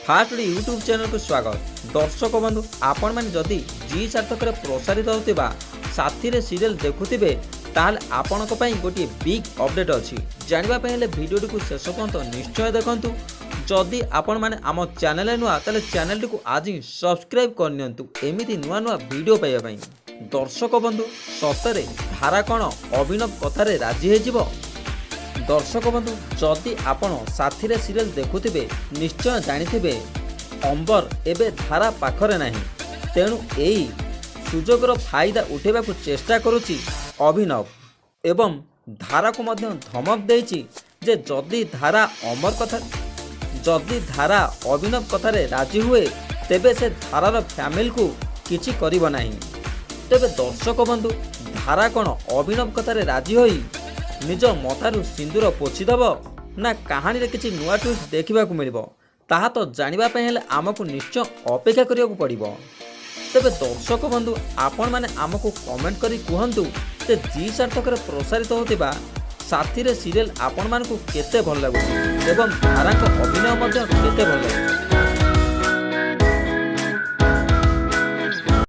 First YouTube ଚ୍ୟାନେଲକୁ ସ୍ୱାଗତ। ଦର୍ଶକ ବନ୍ଧୁ, ଆପଣମାନେ ଯଦି ଜି ସାର୍ଥକରେ ପ୍ରସାରିତ ହେଉଥିବା ସାଥିରେ ସିରିଏଲ୍ ଦେଖୁଥିବେ, ତାହେଲେ ଆପଣଙ୍କ ପାଇଁ ଗୋଟିଏ ବିଗ୍ ଅପଡେଟ୍ ଅଛି। ଜାଣିବା ପାଇଁ ହେଲେ ଭିଡ଼ିଓଟିକୁ ଶେଷ ପର୍ଯ୍ୟନ୍ତ ନିଶ୍ଚୟ ଦେଖନ୍ତୁ। ଯଦି ଆପଣମାନେ ଆମ ଚ୍ୟାନେଲରେ ନୂଆ, ତାହେଲେ ଚ୍ୟାନେଲଟିକୁ ଆଜି ସବସ୍କ୍ରାଇବ୍ କରିନିଅନ୍ତୁ ଏମିତି ନୂଆ ନୂଆ ଭିଡ଼ିଓ ପାଇବା ପାଇଁ। ଦର୍ଶକ ବନ୍ଧୁ, ସତରେ ଧାରା କ'ଣ ଅଭିନବ କଥାରେ ରାଜି ହେଇଯିବ? ଦର୍ଶକ ବନ୍ଧୁ, ଯଦି ଆପଣ ସାଥିରେ ସିରିଏଲ୍ ଦେଖୁଥିବେ, ନିଶ୍ଚୟ ଜାଣିଥିବେ ଅମ୍ବର ଏବେ ଧାରା ପାଖରେ ନାହିଁ। ତେଣୁ ଏଇ ସୁଯୋଗର ଫାଇଦା ଉଠାଇବାକୁ ଚେଷ୍ଟା କରୁଛି ଅଭିନବ ଏବଂ ଧାରାକୁ ମଧ୍ୟ ଧମକ ଦେଇଛି ଯେ ଯଦି ଧାରା ଅଭିନବ କଥାରେ ରାଜି ହୁଏ, ତେବେ ସେ ଧାରାର ଫ୍ୟାମିଲିକୁ କିଛି କରିବ ନାହିଁ। ତେବେ ଦର୍ଶକ ବନ୍ଧୁ, ଧାରା କ'ଣ ଅଭିନବ କଥାରେ ରାଜି ହୋଇ ନିଜ ମଥାରୁ ସିନ୍ଦୁର ପୋଛିଦେବ ନା କାହାଣୀରେ କିଛି ନୂଆ ଟ୍ୱିଷ୍ଟ ଦେଖିବାକୁ ମିଳିବ, ତାହା ତ ଜାଣିବା ପାଇଁ ହେଲେ ଆମକୁ ନିଶ୍ଚୟ ଅପେକ୍ଷା କରିବାକୁ ପଡ଼ିବ। ତେବେ ଦର୍ଶକ ବନ୍ଧୁ, ଆପଣମାନେ ଆମକୁ କମେଣ୍ଟ କରି କୁହନ୍ତୁ ଯେ ଜି ସାର୍ଥକରେ ପ୍ରସାରିତ ହେଉଥିବା ସାଥିରେ ସିରିଏଲ୍ ଆପଣମାନଙ୍କୁ କେତେ ଭଲ ଲାଗୁଛି ଏବଂ ଧାରାଙ୍କ ଅଭିନୟ ମଧ୍ୟ କେତେ ଭଲ ଲାଗୁଛି।